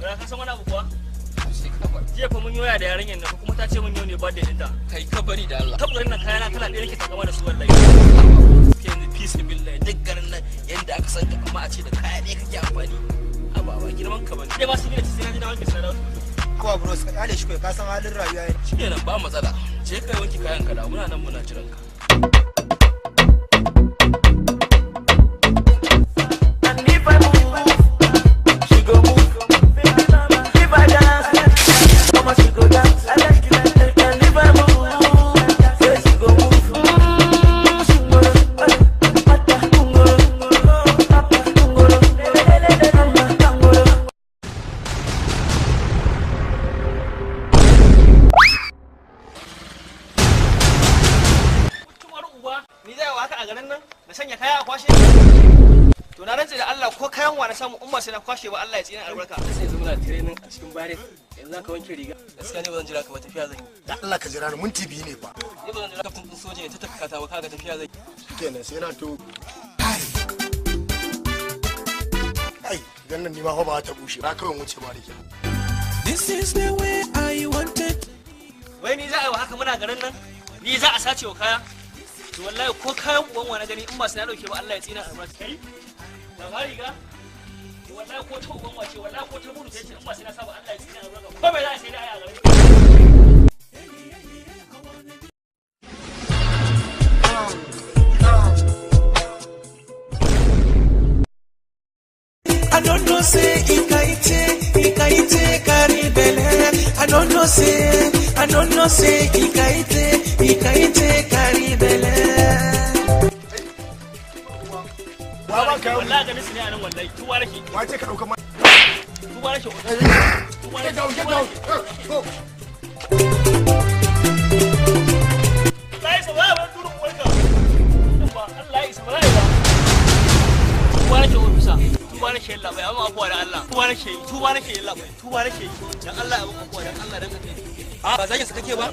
Ka san wani abu kuwa? Jiya fa mun yi waya da yarinyar nan kuma ta ce mun yau ne birthday ɗinta. Kai ka bari da Allah. Tabbarin nan kayana kala ɗaya nake takama da su wallahi. Kai yanzu peace billahi duk garin nan yanda aka san ka amma a ce da kaya ɗaya kake amfani. Aba ba girman ka bane. Dai ba su ne sai na ji na wanke sarau. Kowa bros ka kyale shi kai ka san halin rayuwa ne. Shikenan ba matsala. Je kai wanke kayan ka da muna nan muna jiran ka. Ni zai wa haka a garin nan na sanya kaya a kwashe? To na rantse da Allah ko kayan wa na samu in ba sai na kwashe ba Allah ya tsina albarka. Sai yanzu muna training a cikin bare yanzu zaka wanke riga. Gaskiya ne ba zan jira ka ba tafiya zan yi. Da Allah ka jira ni minti 2 ne fa. Ni ba zan jira kaftin din soja ya ta tafka ta ba kaga tafiya zan yi. Kenan sai na to. Ai dan nan ni ma fa ba ta bushe ba kawai wuce ba rike. This is the way I wanted. Wai ni za a yi wa haka muna garin nan? Ni za a sace wa kaya? To wallahi ko kayan uban wa na gani in ba sai na dauke ba Allah ya tsina albarka. Kai? Da ba riga? To wallahi ko ta uban wace wallahi ko ta gudu ce in ba sai na saba Allah ya tsina albarka. Ko bai za a sai da ai a garin. I don't know say ikaite ikaite carry belle. I don't know say, I don't know say ikaite ikaite carry belle. Wa ba ka wallahi ganin su ne a nan wallahi tuwa nake. Wa ce ka dauka ma tuwa nake. Tuwa Get down, get down. Go. Allah ya isa ba turun uwarka. Allah ya isa ba ba. Tuwa nake ofisa. Tuba nake yalla bai amma afuwa da Allah. Tuba nake yi, tuba nake yalla bai, tuba nake yi. Dan Allah ya afuwa dan Allah dan kake. A ba zagin sa kake ba?